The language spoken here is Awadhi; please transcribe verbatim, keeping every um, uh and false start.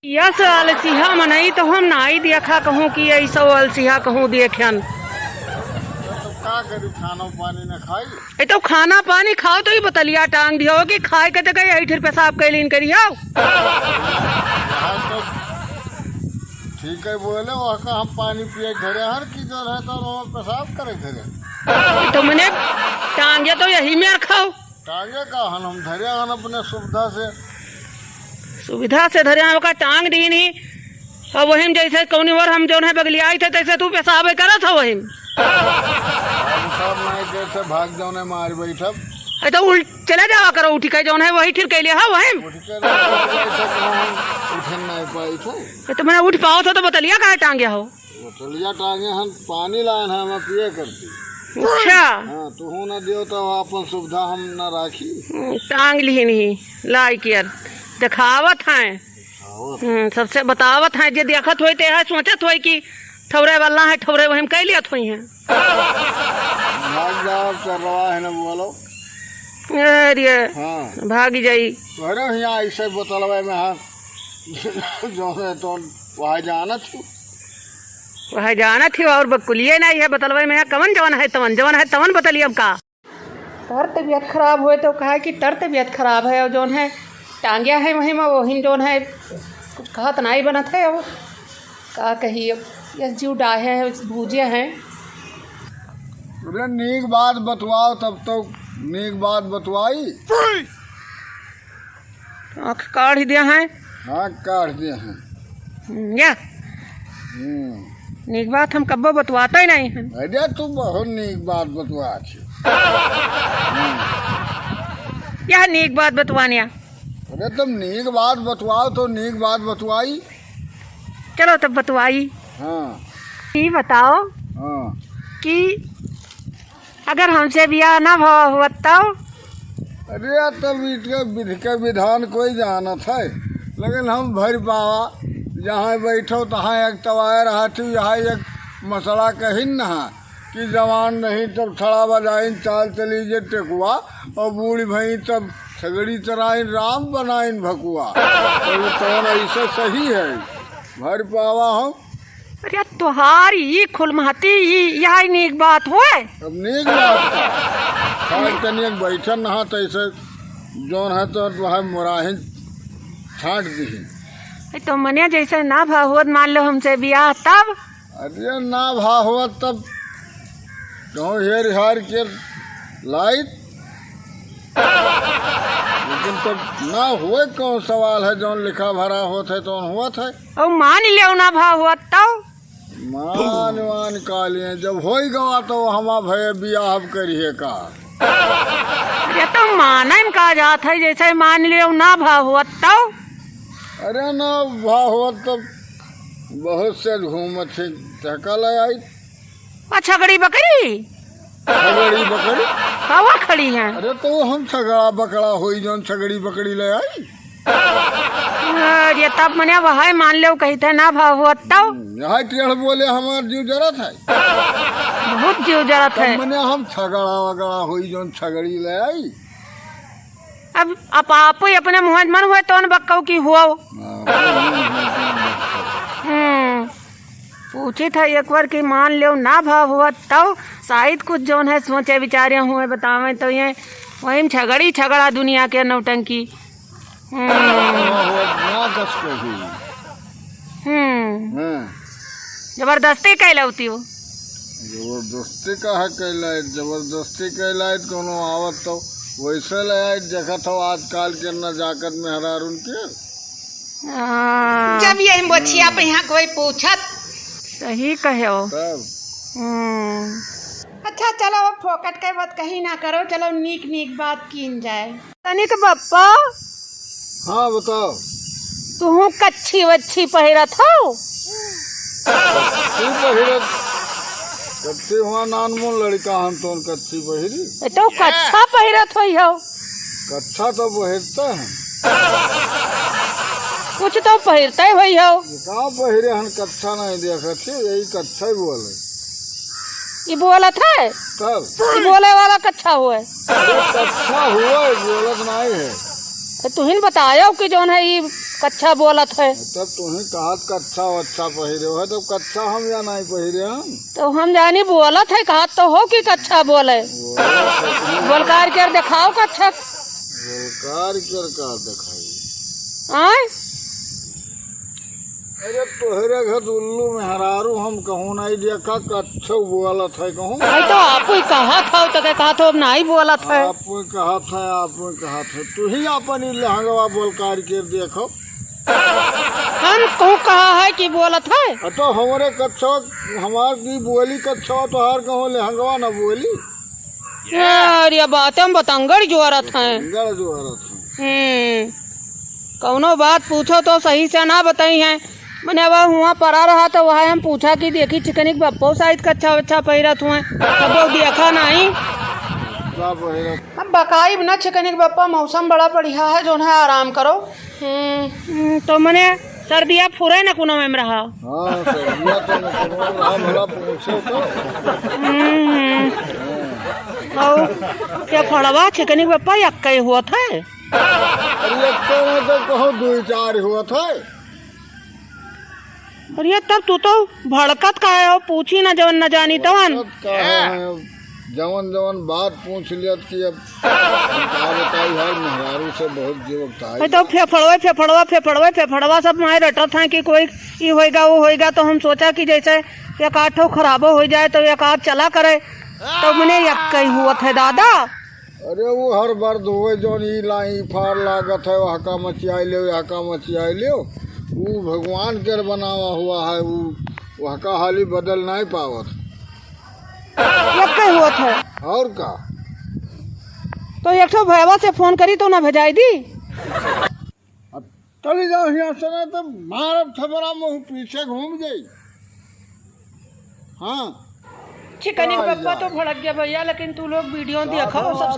यस अलसिहा मनई तो हम नाई देखा कहूँ कि ऐसो अलसिहा कहूँ देखन। तो का करी, खाना पानी न खाई? ए तो खाना पानी खाओ तो ई बतलिया टांग दियो कि खाए के तो कहीं ऐठिर पेशाब कैलीन करियो। हाँ, तो ठीक है बोले, वह का हम पानी पिए घरे हर की जो है तो हम पेशाब करे घरे। तो मने टांगे तो यही में रखाओ। टांगे का हन हम धरे हन अपने सुविधा से। सुविधा से धरे हन, ओका टांग दीन ही। अब वही में जैसे कौनी ओर हम जौन है बगलियाई थे, तैसे तू पेशाबे करत हो वही में। अब सब नहीं जैसे भाग जौन है मार बैठब। ए तो उल-, चले जावा करो उठी के जौन है वही ठिर कैले हो वही में। उठ के रहो, जैसे कहूँ हम उठे नहीं पाई थे। ए तो मने उठ पाओ तो, तो बतलिया काहे टांगे हो? बोतलिया टांगे हन, पानी लायन है, हम पिए करती। अच्छा। हाँ, तू हो ना दियो तो अपन सुविधा हम ना राखी। हम्म, टांग लिहिन ही, लाई के यार, देखावत हैं। देखावत। हम्म, सबसे बतावत हैं, जे देखत होई ते है, सोचत होई कि ठौरे वाला है, ठौरे वही में कह लियत होई हैं। भाग जाओ, चरवा है ना बोलो। अरे, हाँ। भाग जाई। अरे, यहाँ ऐसे बोतलवा में हाथ, जो है तो वहाँ जाना छू। वह जानत ही और बकुलिए नहीं है, बतलवे में कवन जवन है तवन, जवन है तवन बतली अब का। तर तबियत खराब होए तो कहा कि तर तबियत खराब है, और जौन है टांग्या है वही में, वही जौन है कुछ कहत नहीं बनत है, अब का कही, अब यस जीव डाहे है, भूजे हैं। अरे नीक बात बतवाओ, तब तो नीक बात बतवाई। आँख काढ़ दिया है। आँख काढ़ दिया है। हम्म, या। हम्म। नीक बात हम कब्बो बतवाता ही नहीं है। अरे तू बहुत नीक बात बतवा छी। हम्म। या नीक बात बतवानिया। अरे तुम नीक बात बतवाओ तो नीक बात बतवाई। चलो तब बतवाई। हाँ। ई बताओ हाँ। कि अगर हमसे बियाह ना भवा हुआ तब? अरे, तब इनके विधि के विधान कोई जानत है, लेकिन हम भर पावा, जहाँ बैठो तहाँ एक तवाय रहत ही, यहाँ एक मसला कहिन न है कि जवान नहीं तब छड़ा बजाइन, चाल चली जे टेकुआ, और बूढ़ भई तब छगड़ी चराइन, राम बनाइन भकुआ। तो ये कौन ऐसा सही है? भर पावा हम। अरे तोहार ई खुलमहती, ई, यह नीक बात होए? अब नीक बात का? खाए तनिक बैठन नहा, तैसे जौन है तो वह मोराहिन छाँट दीही। ए, तो मने जैसे ना भा होत, मान लो हमसे बियाह तब? अरे ना भा होत तब कहूँ हेर हार के लाइत। लेकिन तब ना होए कौन सवाल है, जौन लिखा भरा होत है, तौन होत है। और मान लेव ना भा हुआ तब? मान वान का लिए, जब होई गवा तो हमा भये बियाह अब करिए का? अरे तो माने में का जात है, जैसे मान लेव ना भा हुआ तब? अरे ना भा हुआ तब बहुत से घूमत है, टहका ले आई। आ, छगड़ी बकरी? छगड़ी बकरी? कवा खड़ी है? अरे तो हम छगड़ा बकड़ा होई जौन छगड़ी बकरी ले आई। अरे तब मने वह मान लेव कहित है ना भा हुआ तब। हम्म, यहाँ टेढ़ बोले हमार जीव जरत है। बहुत जीव जरत तब है। मने हम छगड़ा वगड़ा होई जौन छगड़ी ले आई। अब आप, आप ही अपने मुँह मन हुए तौन बक्कऊ की हुआ। हाँ, हम्म। पूछित है एक बार कि मान लेव ना भा हुआ तब शायद कुछ जौन है सोचे विचारे हुए बतावें तो ये वही में छगड़ी छगड़ा दुनिया के नौटंकी। हम्म। ना कस कही। हम्म। हाँ। जबरदस्ती कैलौती हो। जबरदस्ती का है कैलाइत, जबरदस्ती कैलाइत कोनो आवत तो वैसे ले आइत, देखत हो आजकल के नजाकत मेहरारून के। हाँ। जब यही मोछिया पे यहाँ कोई पूछत। सही कहे हो। तब। हम्म। अच्छा चलो अब फोकट के बात कहीं ना करो, चलो नीक नीक बात कीन जाए। तनिक बप्पा। हाँ बताओ। तुहू कच्छी वच्छी पहिरत हो? कच्छी पहिरत, कच्छी हुआ नानमुन लड़का हम तोन कच्छी पहिरी। ए तो कच्छा पहिरत होई हो। कच्छा तो पहिरते हैं। कुछ तो पहिरते होई हो। ये कहाँ पहिरे हन, कच्छा नहीं देखत ही, यही कच्छा ही बोले। ये बोलत है? तब? ये बोले वाला कच्छा हुआ है। अरे कच्छा हुआ है, बोलत नहीं है। तो तुहिन बतायो कि जौन है ये कच्छा बोलत है। तब तुहीं कहत कच्छा वच्छा पहिरे हो, तब कच्छा हम या नाहीं पहिरे हम? तो हम जानी बोलत है, कहत तो हो कि कच्छा बोले। बोलत है तुहीं। बोलकार के देखाओ कच्छा। बोलकार के का देखाई? आय? अरे तोहरे घर उल्लू मेहरारू हम कहूँ नाहीं देखा, कच्छो बोलत है कहूँ। भाई तो आप ही कहत हो, तो के कहत हो, अब नाहीं बोलत है। आप ही कहत है, आप ही कहत है। तुहीं अपन ई लहंगवा बोलकार के देखो। हम कहूँ कहा है कि बोलत है? अ, तो हमरे कच्छो, हमार की बोली कच्छो, तोहार कहूँ लहंगवा न बोली। यार, ये बातें हम बतंगड़ जोरत हैं। बतंगड़ जोरत हैं। हम्म, कौनो बात पूछो तो सही से ना बताई हैं। मने अब हुआँ परा रहा तो वहाँ हम पूछा कि देखी छिकनी के बप्पो शायद कच्छा वच्छा पहिरत हुए, तब वो देखा नाहीं। का पहिरत? अब बकाइब ना छिकनी के बप्पा, मौसम बड़ा बढ़िया है, जौन है आराम करो। हम्म, हम्म, तो मने सर्दिया फुरे न कोनो में रहा। हाँ, सर्दिया तो न कोनो में रहा, भला पूछो तो। हम्म, हम्म। और फेफड़वा छिकनी के बप्पा यक्के हुआ था। अरे यक्के में तो कहूँ दुई चार हुआ था। अरे तब तू तो भड़कत काहे हो, पूछी ना जवन न जानी तवन। भड़कत काहे हैं? जवन जवन बात पूछ लियत कि अब हम का बताई, हर मेहरारू से बहुत जीव उगता है। तो फेफड़वा, फेफड़वा, फेफड़वा, फेफड़वा सब माए रटत हैं कि कोई ई होइगा, वो होइगा, तो हम सोचा कि जैसे एक आध ठो खराबो होइ जाए तो एक आध चला करे, तो मने यक्के हुआ था दादा। अरे वो हर बर्द हुए जौन ई लाई फार लागत है, वह का मचियाई ले, वह का मचियाई ले, वो भगवान के बनावा हुआ है, वो वह का हाली बदल नाहीं पावत। यक्के हुआ था। और का? तो एक ठो भैया से फोन करी तो ना भेजाई दी। अब चली जाओ यहाँ से, ना तो मारब थपरा मुँह पीछे घूम जाई। हाँ। छिकनी के बप्पा तो भड़क गया भैया, लेकिन तू लोग वीडियो देखो, सब